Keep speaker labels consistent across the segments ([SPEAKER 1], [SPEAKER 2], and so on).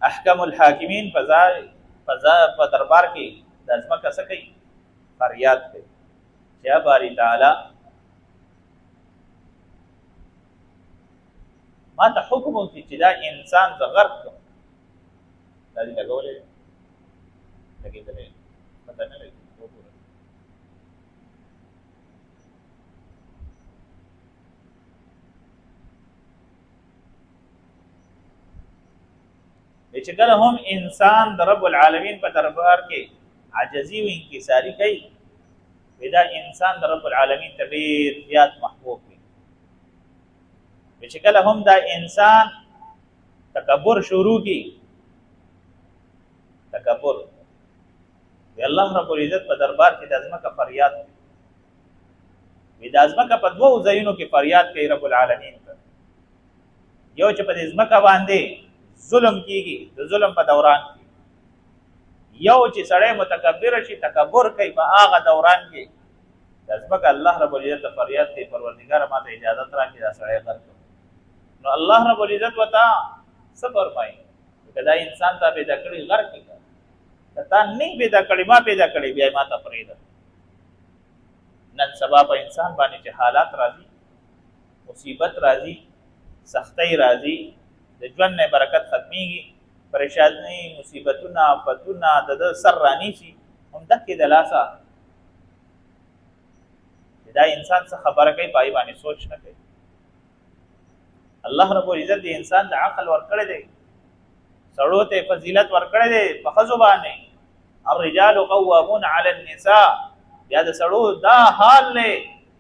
[SPEAKER 1] احکم الحاکمین په ځای په دربار کې د ځمکه څه کوي؟ فریاد کوي چې یا باری تعالی، ما ته حکم وکړي چې دا انسان زه غرق کړم. دا دې لګولې لګېدلې پته نه لګي، وګوره. چې کله هم انسان د رب العالمین په دربار کې عاجزي او انکساري کوي، دا انسان د رب العالمین ته ډېر زیات محبوب وي. چې کله هم دا انسان تکبر شروع کی، تکبر، وی الله رب العزت په دربار کې د ځمکه فریاد کوي. وی د ځمکه په دوو ځایونو کې فریاد کوي رب العالمین ته. یو چې په دې ځمکه باندې ظلم کیږي، د ظلم په دوران کې، یو چې سړی متکبر شي، تکبر کوي، په هغه دوران کې د ځمکه الله رب العزت ته فریاد کوي، پروردګار ما ته اجازه راکړي دا سړی غرق. نو الله رب العزت وتا څه فرمایي؟ که دا انسان ته پیدا کړی غرق کړي، که تا نه پیدا کړی ما پیدا کړی، بیا ما ته پرېږده. نن سبا په انسان باندې چې حالات راځي، مصیبت راځي، سختۍ راځي، د ژوند نه برکت ختميږي، پریشانی، مصیبتونه، آفتونه د ده سر رانیسي، هم دکې د لاسه چې دا انسان څه خبره کوي په هغې باندې سوچ نه کوي. الله رب العزت د انسان د عقل ورکړی دی، سړو ته فضیلت ورکړی دی په ښځو باندې، الرجال قوامون علی النساء. بیا د سړو دا حال دی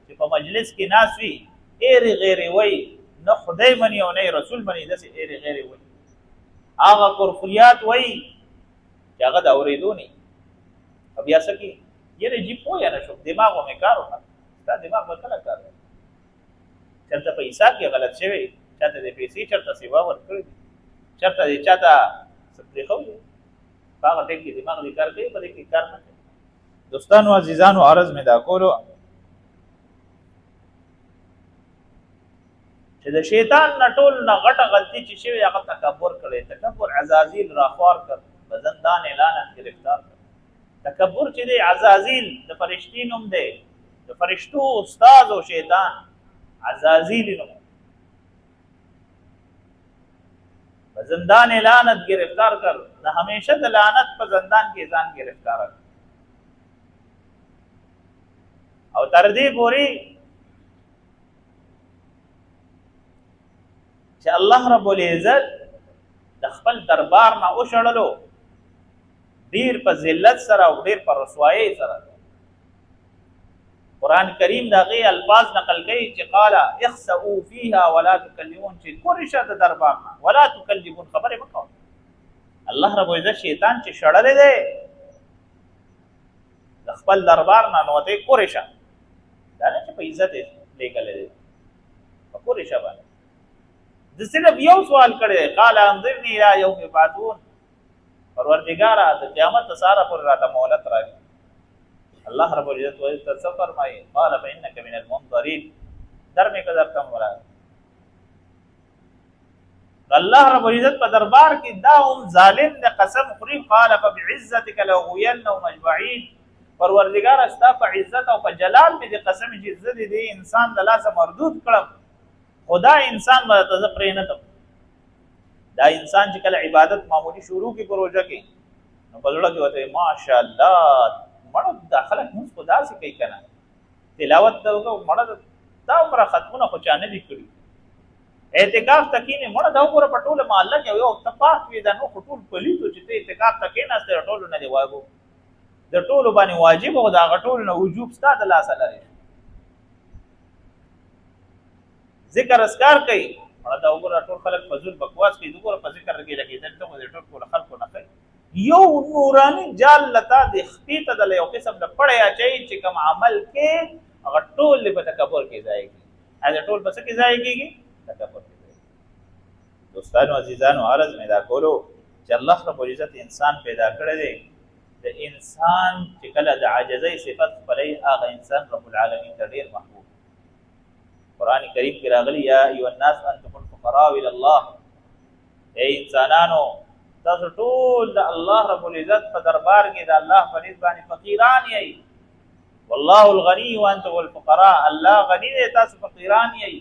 [SPEAKER 1] چې په مجلس کې ناس وي، ایرې غیرې وایي، نه خدای مني او نه رسول مني، داسې ایرې غیرې وایي، هغه کفریات وایي چې هغه د اورېدو نه. او بیا څه کوي؟ یعنې جي پوه نه شوم، دماغ مې کار وکړ. ستا دماغ به کله کار وکړي؟ چېرته په حساب کې غلط شوی، چاته د پیسې چېرته سیوا ورکړي، چېرته دې چاته څه پرېښودي، په هغه ټایم کې دماغ دې کار کوي، په دې کې کار نه کوي. دوستانو عزیزانو، عرض مې دا کولو چې د شیطان نه ټول نه غټه غلطي چې شوی هغه تکبر کړي. تکبر عزازیل راخوار کړ، په زندان لعنت گرفتار کړ. تکبر چې دی، عزازیل د فرشتي نوم دی، د فرشتو استاد او شیطان عزازیل نوم، په زندان لعنت گرفتار کړ. د همیشه د لعنت په زندان کې ځان گرفتار کړ. او تر دې پورې چې الله رب العزت د خپل دربار نه وشړلو، ډیر په ذلت سره او ډیر په رسوایۍ سره. قرآن کریم دا غي الفاظ نقل کوي چې قال اخسئوا فيها ولا تكلمون، چې کورشه د دربار نه، ولا تكلمون، خبرې مکوه. الله رب العزت شیطان چې شړلې دی د خپل دربار نه، نو ته کورشه، دا نه چې په عزت یې لېږلی دی، په کورشه باندې د صرف یو سوال کړی، قال انظرني الى يوم يبعثون، پروردګاره د قیامت ساره پورې راته مهلت راکړي. الله رب العزت وایي ته څه فرمایي؟ قال فانک من المنظرین، در مې که درته مراد. الله رب العزت په دربار کې دا هم ظالم د قسم خوري، قال فبعزتک لاغوینهم اجمعین، پروردګار ستا په عزت او په جلال مې د قسم چې زه دې انسان د لاسه مردود کړم، خدا انسان به ته زه پرې نه تم. دا انسان چې کله عبادت معمولی شروع کی پروژه کې، نو په زړه کې وته ماشاءالله مړه دا خلک موږ خو داسې کوي که نه، تلاوت ته وکړه مړه دا عمره ختمونه خو چا نه دي کړي، اعتکاف ته کښېنې مړه دا وګوره په ټوله محله کې یو ته پاک وي، دا نو خو ټول پلیتو چې ته اعتکاف ته کښېناستې د ټولو نه دی واګو، د ټولو باندې واجب او د هغه ټولو نه وجوب ستا د لاسه لرې. ذکر اسکار کوي مړه دا وګوره ټول خلک فضول بکواس کوي، وګوره په ذکر کې لګېدل ته خو د ټول خلکو نه کوي. یو نوراني جال لتا د خپې ته د یو قسم د پړی اچوي چې کوم عمل کې هغه ټول په تکبر کې ځای کېږي. هغه ټول په څه کې ځای کېږي؟ تکبر کې ځای. دوستانو عزیزانو، عرض مې دا کولو چې الله رب العزت انسان پیدا کړی دی، د انسان چې کله د عاجزۍ صفت خپلوي هغه انسان رب العالمین ته ډېر محبوب. قرآن کریم کې راغلي یا ایها الناس انتم الفقراء الی الله، ای انسانانو تاسو ټول د الله رب العزت په دربار کې د الله په نزد باندې فقیران یئ. والله الغنی وانتم الفقراء، الله غنی دی، تاسو فقیران یئ.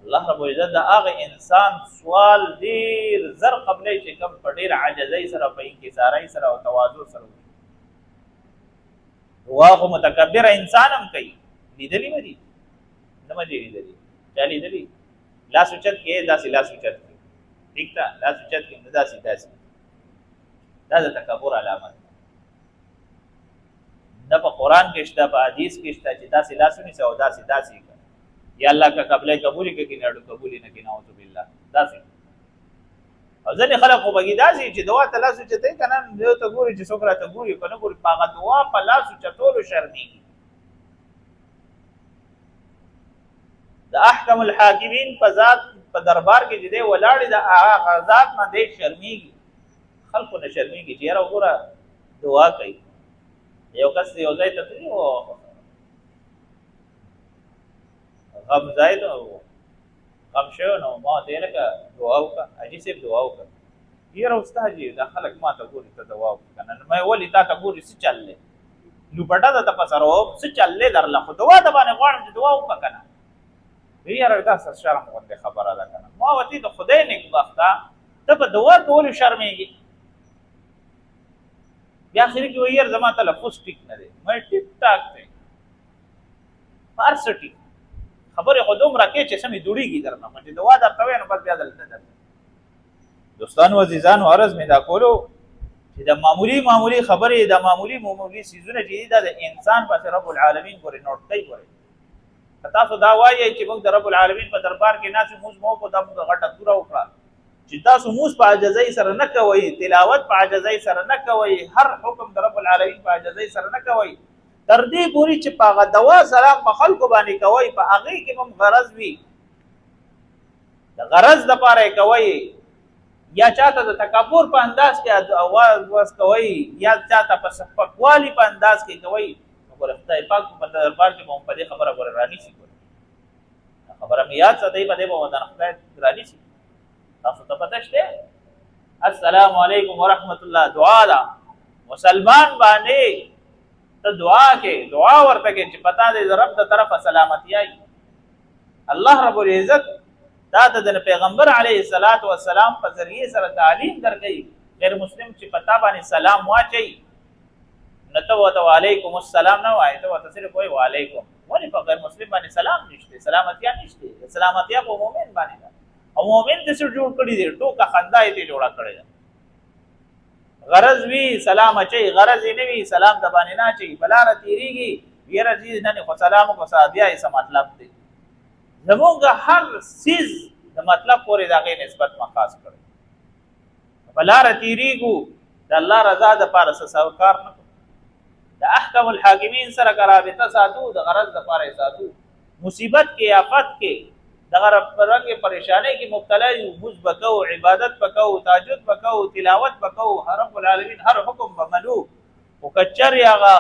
[SPEAKER 1] الله رب العزت د هغه انسان سوال ډیر زر قبلې چې کوم په ډیر عاجزۍ سره، په انکسارۍ سره او تواضع سره وکړي. دعا خو متکبر انسان هم کوي. لیدلی مې دي نه مې دي لیدلی؟ چا لیدلی؟ لاس اوچت کې، داسې لاس اوچت کې، ټیک ده، لاس اوچت کې، نه داسې داسې، دا د تکبر علامه ده. نه په قرآن کې شته، په حدیث کې شته چې داسې لاس ونیسه او داسې داسې کړه، یا الله که قبلې قبولې که نه قبولې نه کې، نعوذ بالله داسې. او ځینې خلک خو بګي داسې چې دعا ته لاس اوچتوي که نه، یو ته ګوري چې څوک راته ګوري که نه ګوري، په هغه دعا په لاس اوچتولو شرمېږي. د احکم الحاکمین په ذات په دربار کې چې دی ولاړ د هغه ذات نه دی شرمېږي، خلکو نه شرمېږي چې یاره وګوره دعا کوي. یو کس یو ځای ته تللی و، غم ځای ته غم شوی، نو ما ته یې لکه دعا وکړه، حاجي صاحب دعا وکړه. یاره استاد جي دا خلک ما ته ګوري، ته دعا وکړه که نه. نو ما یې ولې تا ته ګوري؟ څه چل دی؟ لوپټه ده ته په سر وهم، څه چل دی درله؟ خو دعا د باندې غواړم چې دعا وکړه که نه. یاره دا څه شرم غوندې خبره ده که نه. ما ورته د خدای نېکبخته ته په دعا کولو شرمېږي. بیا اخري کې وایي یاره زما تلفظ ټیک نه دی. ما ټیک ټاک دی، هر څه ټیک، خبرې خو دومره کې چې سمې جوړېږي درنه، خو چې دعا درته وایي نو بس بیا دلته درته. دوستانو عزیزانو، عرض مې دا کولو چې د معمولی معمولی خبرې، د معمولی معمولی څیزونه چې دي، دا د انسان پسې رب العالمین پورې نوټ کوي. ګورئ، که تاسو دا وایئ چې موږ د رب العالمین په دربار کې ناست یو، موږ مو وکړو، دا موږ غټه توره وکړه چې تاسو موږ په عاجزۍ سره نه کوئ، تلاوت په عاجزۍ سره نه کوئ، هر حکم د رب العالمین په عاجزۍ سره نه کوئ، تر دې پورې چې په هغه دوا سلام په خلکو باندې کوئ، په هغې کې هم غرض وي، د غرض دپاره یې کوئ، یا چاته د تکبر په انداز کې اواز واز کوئ، یا چاته په سپکوالي په انداز کې کوئ، نو ګوره خدای پاک په دربار کې به هم په دې خبره ګوره رانیسي. ګوره دا خبره مې یاد ساتئ، په دې به ودان خدای رانیسي. تاسو ته پته شته السلام علیکم ورحمت الله دعا ده، مسلمان باندې ته دعا کې دعا ورته کې چې پتا دې رب د طرفه سلامتی آئی. الله رب العزت دا د پیغمبر علیه الصلاۃ والسلام په ذریعه سره تعلیم درکې، غیر مسلم چې پتا باندې سلام واچي نو ته ورته وعلیکم السلام نه وایې، ته ورته صرف وایې وعلیکم. ولې په غیر مسلم باندې سلام نشته، سلامتیا نشته؟ سلامتیا په مؤمن باندې ده، او مؤمن دې څه جوړ کړی دی، ټوکه خندا یې جوړه کړې ده. غرض وی سلام اچي، غرض یې نه وي سلام د باندې نه اچي، په لاره تېرېږي یاره ځي نن خو سلام وکړه، بیا یې څه مطلب دی؟ زمونږ هر څیز د مطلب پورې د هغې نسبت مخاص کړی. په لاره تېرېږو د الله رضا دپاره څه کار نه کوو، د احکم الحاکمین سره که رابطه ساتو د غرض دپاره یې ساتو. مصیبت کې، آفت کې، دغه رنګ پریشانۍ کې مبتلا یو، موږ به کوو، عبادت به کوو، تهجد به کوو، تلاوت به کوو، رب العالمین هر حکم به منو، خو که چېرې هغه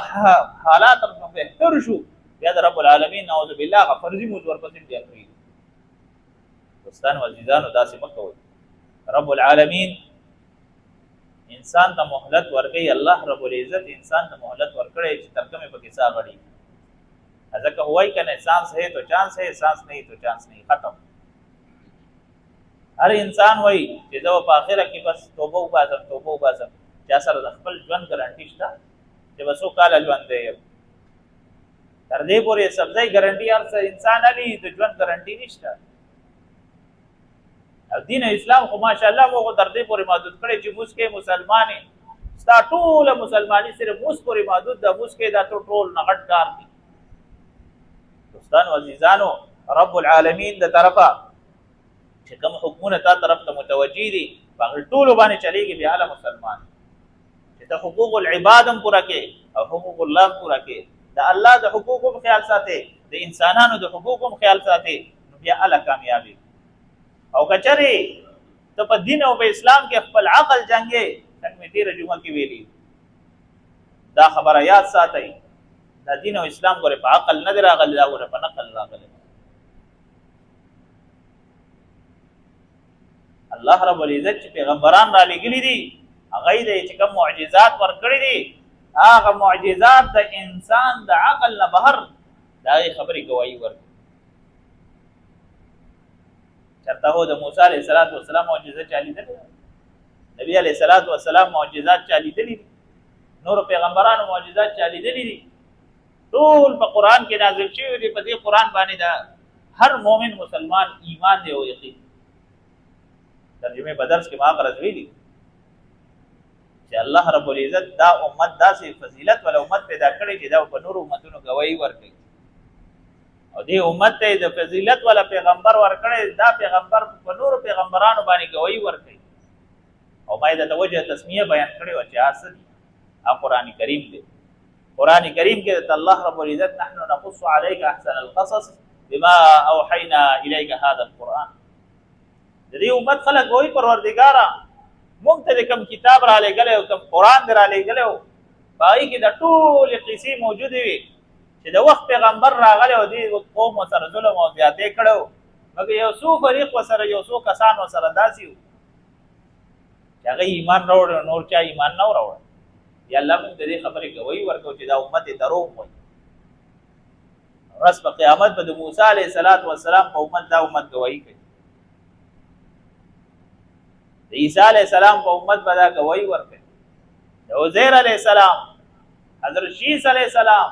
[SPEAKER 1] حالات بهتر شو بیا د رب العالمین نعوذ بالله هغه فرضي موږ ورپسې بیا پرېږدو. دوستانو عزیزانو، داسې مه کوئ. رب العالمین انسان ته مهلت ورکوي، الله رب العزت انسان ته مهلت ورکړی چې تر کومې پکې ساه غړېږي. ځکه وایي که نه سانس ہے تو چانس ہے، سانس نہیں تو چانس نہیں، ختم. هر انسان وایي چې زه به په آخره کې بس توبه وباسم، توبه وباسم. چا سره د خپل ژوند ګارانټي شته چې به څو کاله ژوند دی؟ تر دې پورې سبزۍ ګارانټي هر څه انسان علي، د ژوند ګارانټي نشته. او دین اسلام خو ماشاءالله موږ تر دې پورې محدود کړی چې موږ کې مسلمانې ستا ټوله مسلماني صرف موږ پورې محدود ده، موږ کې دا ټول نه غټ کار دی. دوستانو عزیزانو، رب العالمین د طرفه چې کوم حکمونه تا طرف ته متوجه دي په هغې ټولو باندې چلېږي، بیا هله مسلمان چې ته حقوق العباد هم پوره کړې او حقوق الله هم پوره کړې، د الله د حقوق هم خیال ساتې، د انسانانو د حقوق هم خیال ساتې، نو بیا هله کامیابي. او که چېرې ته په دین او په اسلام کې خپل عقل جنګې، څنګه مې تېره جمعه کې ویلي، دا خبره یاد ساتئ، دا دین او اسلام ګورې په عقل نه دی راغلی، دا ګورې په نقل راغلی. الله رب العزت چې پیغمبران را لېږلي دي، هغه یې چې کوم معجزات ورکړي دي، هغه معجزات د انسان د عقل نه بهر د هغې خبرې ګواهي ورکړي. چرته هو د موسی علیه الصلاة والسلام معجزه چا لیدلې ده؟ نبی علیه الصلاة والسلام معجزات چا لیدلي دي؟ نورو پیغمبرانو معجزات چا لیدلي دي؟ ټول په قرآن کې نازل شوي دي. په دې قرآن باندې د هر مؤمن مسلمان ایمان دی او یقین. ترجمه په درس کې ما غرض ویلي چې الله رب العزت دا امت داسې فضیلت ولا امت پیدا کړی چې دا په نورو امتونو گواهی ورکړي، او دې امت ته د فضیلت ولا پیغمبر ورکړي، دا پیغمبر په نورو پیغمبرانو باندې گواهی ورکړي. او ما د توجه تسمیه بیان کړی و چې اصل قرآن کریم دی. قرآن کریم کې د الله رب العزت نحن نقص عليك احسن القصص بما اوحينا اليك هذا القرآن. د دې امت خلک وایي پروردګاره موږ ته کوم کتاب را لېږلی او کوم قرآن دی را لېږلی و، په هغې کې د ټولې قصې موجودې وي چې د وخت پیغمبر راغلی او دې قوم ورسره ظلم او زیاتی کړی و، مګر یو څو فریق ورسره، یو څو کسان ورسره داسې وو چې هغه ایمان راوړی، نور چا ایمان نه راوړی. یا الله موږ د دې خبرې ګواهي ورکوو چې دا امت یې دروغ وایي. ورځ په قیامت به د موسی علیه الصلاة والسلام په امت دا امت ګواهي کوي، د عیسی علیه السلام په امت به دا ګواهي ورکوي، د عزیر علیه السلام، حضرت شیس علیه السلام،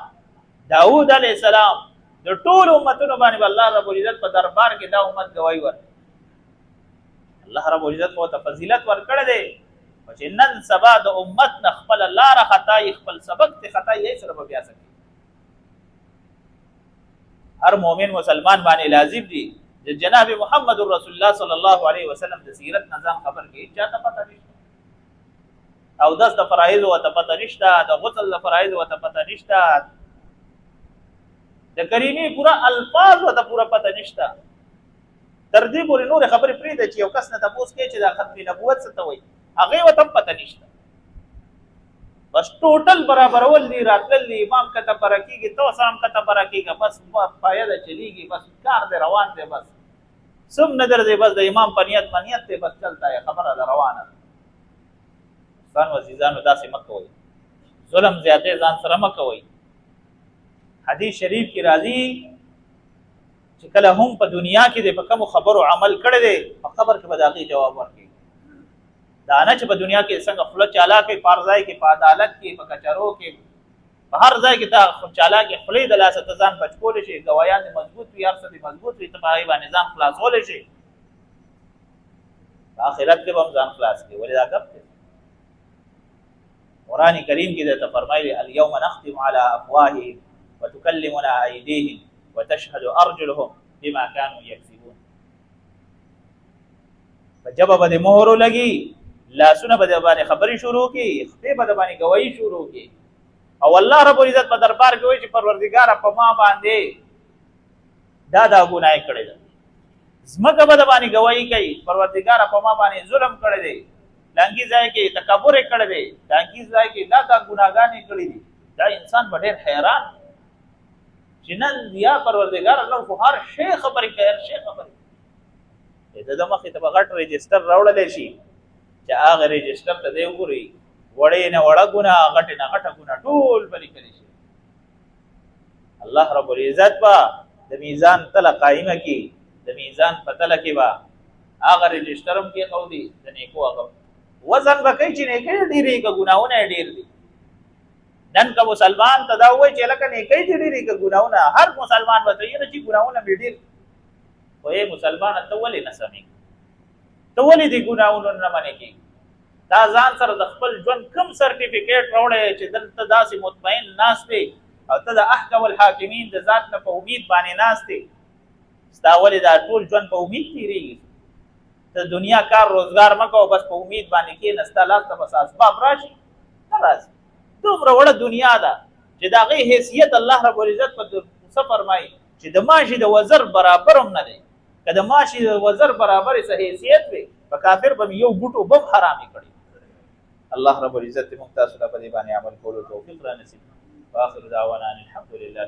[SPEAKER 1] داود علیه السلام، د ټولو امتونو باندې به الله رب العزت په دربار کې دا امت ګواهي ورکوي. الله رب العزت ورته فضیلت ورکړی دی چې نن سبا د امت نه خپله لاره خطا یې، خپل سبق ته خطا یې سره به بیا څه کوي. هر مؤمن مسلمان باندې لازم دي د جناب محمد رسول الله صلی الله علیه وسلم د سیرت نه ځان خبر کړي. چاته پته نشته، او داس د فرایض ورته پته نشته، د غسل د فرایض ورته پته نشته، د کریمې پوره الفاظ ورته پوره پته نشته. تر دې پورې نورې خبرې پرېږده چې یو کس نه تپوس کوي چې دا ختم نبوت څه ته وایي، هغې ورته هم پته نشته. بس ټوټل برابرول دي، راتلل دي، امام کته بره کېږي، ته ورسره هم کته بره کېږه، بس پایه ده چلېږي، بس کار دی روان دی، بس څه هم نه درځي، بس د امام په نیت منیت دی، بس چلتا یې خبره ده روانه ده. دوستانو عزیزانو داسې مه کوئ، ظلم زیاتی ځان سره مه کوئ. حدیث شریف کې راځي چې کله هم په دنیا کې د په کومو خبرو عمل کړی دی، په قبر کې به د هغې جواب ورکړي. دا نه چې په دنیا کې څنګه خوله چالاکې، په هر ځای کې، په عدالت کې، په کچرو کې، په هر ځای کې ته چالاکې خولې د لاسه ته ځان بچ کولی شې، ګوایان دې مضبوط وي، هر څه دې مضبوط وي، ته په هغې باندې ځان خلاصولی شې. په آخرت کې به هم ځان خلاص کړې. ولې دا ګپ دی؟ قرآن کریم کې درته فرمایلي الیوم نختم علی افواههم وتکلمنا ایدیهم وتشهد ارجلهم بما كانوا یکسبون. په ژبه به دې مهر ولګي، لاسونه به دې باندې خبرې شروع کړي، خپې به دې باندې ګواهي شروع کړي، او الله رب العزت په دربار کې وایي چې پروردګاره په ما باندې دا دا ګناه یې کړې ده. ځمکه به د باندې ګواهي کوي، پروردګاره په ما باندې ظلم کړی دی، لانګي ځای کې تکبر یې کړی دی، لانګي ځای کې دا دا ګناهګانې کړې دي. دا انسان به ډېر حیران چې نن یا پروردګار نور خو هر شی خبرې کوي، هر شی خبرې کوي. د ده مخې ته به غټ رجسټر راوړلی شي چې هغه رجسټر ته دی وګوري، وړې نه وړه ګناه، غټې نه غټه ګناه ټول به لیکلی شي. الله رب العزت به د میزان تله قایمه کړي، د میزان په تله کې به هغه رجسټر هم کېښودي د نیکو، هغه وزن به کوي چې نیکۍ ډېرې که ګناهونه یې ډېر دي. نن که مسلمان ته دا ووایي چې لکه نیکۍ دې ډېرې که ګناهونه، هر مسلمان به ته یې چې ګناهونه مې ډېر، خو ای مسلمانه ته ولې نه سمېږي؟ ته ولې دې ګناهونو نه منې کېږي؟ دا ځان سره د خپل ژوند کوم سرټیفیکیټ راوړی چې دلته داسې مطمئن ناست دی او ته د احکم الحاکمین د ذات نه په امید باندې ناست دی؟ ستا ولې دا ټول ژوند په امید تېرېږي؟ ته دنیا کار روزګار مه کوه، بس په امید باندې کښېنه، ستا لاس ته به څه اسباب راشي؟ نه راځي. دومره وړه دنیا ده چې د هغې حیثیت الله رب العزت په څه فرمایي چې د ماشي د وزر برابر هم نه دی. که د ماشي د وزر برابر څه حیثیت وي، په کافر به مې یو بوټو بم حرامې کړي. الله رب العزت موږ تاسو ته په دې باندې عمل کولو توفیق را نصیب کړي. واخر دعوانا الحمد لله.